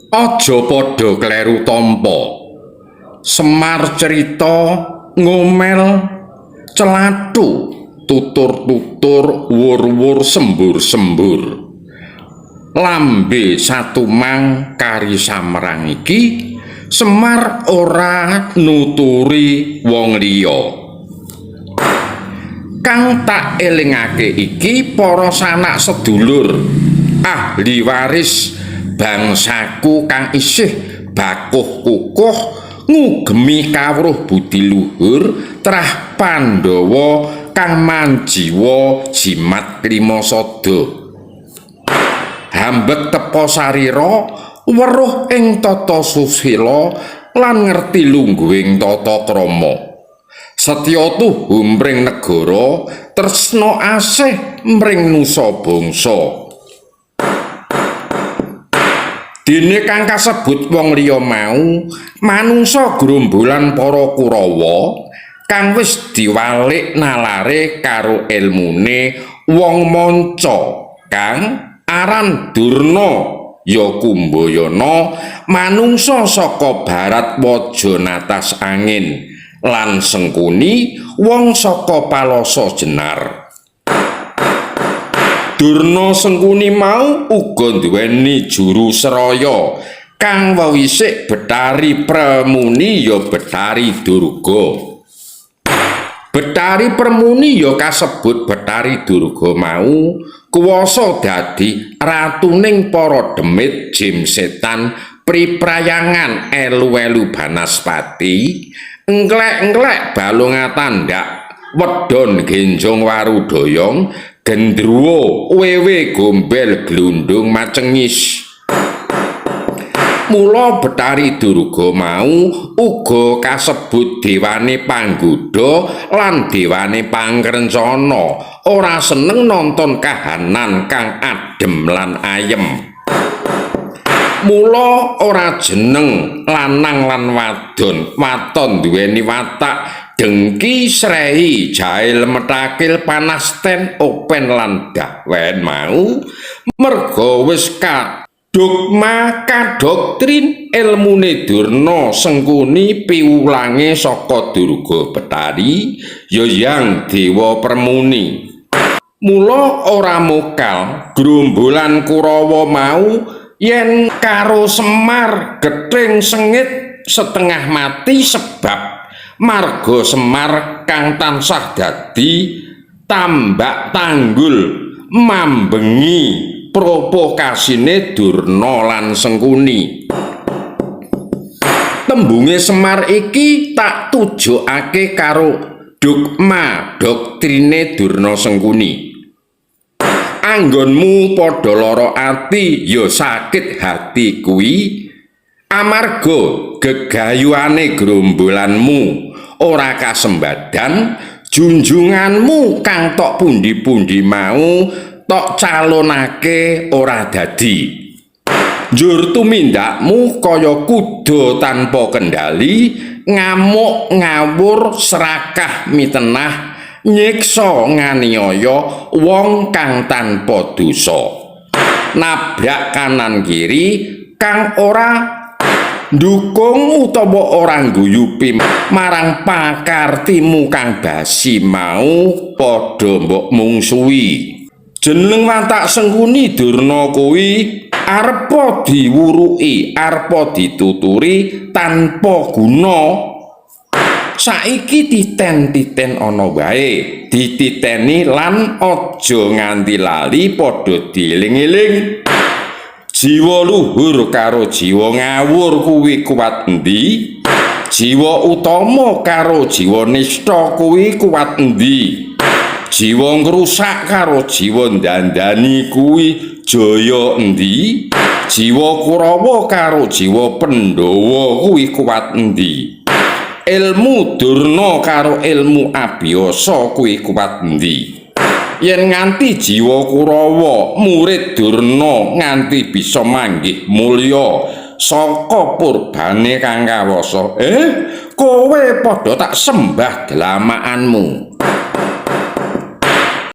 Aja padha kleru tampa. Semar crita ngomel celathu tutur-tutur wur-wur sembur-sembur. Lambe satumang kari samrang iki Semar ora nuturi wong liya. Kang tak elingake iki para sanak sedulur ahli waris bangsaku kang isih bakuh kukuh ngugemi kawruh budi luhur trah Pandhawa kang manjiwa jimat klimasada. Hambek tepa sarira, weruh ing tata susila lan ngerti lungguhing tata krama. Setya tuhu mring negara, tresna asih mring nusa bangsa. Dene kang kasebut wong liya mau manungsa grombolan para Kurawa kang wis diwalik nalare karo elmune wong manca kang aran Durna ya Kumbayana, manungsa saka barat waja natas angin lan Sengkuni wong saka Palasa Jenar. Durna Sengkuni mau uga nduweni juru seraya kang wewisik Bethari Premuni ya Bethari Durga. Bethari Premuni ya kasebut Bethari Durga mau kuwasa dadi ratuning para demit jim setan priprayangan elu-elu banaspati engklek-engklek balunga tandak wedon genjong warudoyong gendruwo wewe gombel glundung macengis. Mula Bethari Durga mau uga kasebut dewane panggoda lan dewane pangrencana, ora seneng nonton kahanan kang adem lan ayem. Mula ora jeneng lanang lan wadon, waton duweni watak dengki srei jail metakil panasten open lan dahwen mau merga wis dogma kadoktrin elmune Durna Sengkuni piwulange saka Durga Bethari ya Yang Dewa Permuni. Mula ora mokal grombolan Kurawa mau yen karo Semar gething sengit setengah mati sebab marga Semar kang tansah dadi tambak tanggul mambengi provokasine Durna lan Sengkuni. Tembunge Semar iki tak tujokake karo dogma doktrine Durna Sengkuni. Anggonmu padha lara ati ya sakit hati kuwi amarga gegayuhane grombolanmu ora kasembadan, junjunganmu kang tok pundi-pundi mau tok calonake ora dadi. Njur tumindakmu kaya kuda tanpa kendali, ngamuk ngawur serakah mitenah, nyiksa nganiaya wong kang tanpa dosa. Nabrak kanan kiri kang ora ndukung utawa ora ngguyupi marang pakartimu kang basi mau padha mbok mungsuhi. Jeneng watak Sengkuni Durna kuwi arepa diwuruki, arepa dituturi tanpa guna. Saiki titen-titen ana wae, dititeni lan aja nganti lali padha dieling-eling. Jiwa luhur karo jiwa ngawur kuwi kuat endi? Jiwa utama karo jiwa nista kuwi kuat endi? Jiwa ngrusak karo jiwa ndandani kuwi jaya endi? Jiwa Kurawa karo jiwa Pandhawa kuwi kuat endi? Ilmu Durna karo ilmu Abiyasa kuwi kuat endi? Yen nganti jiwa Kurawa murid Durna nganti bisa manggih mulya saka purbane kang kawasa, kowe padha tak sembah dlamakanmu.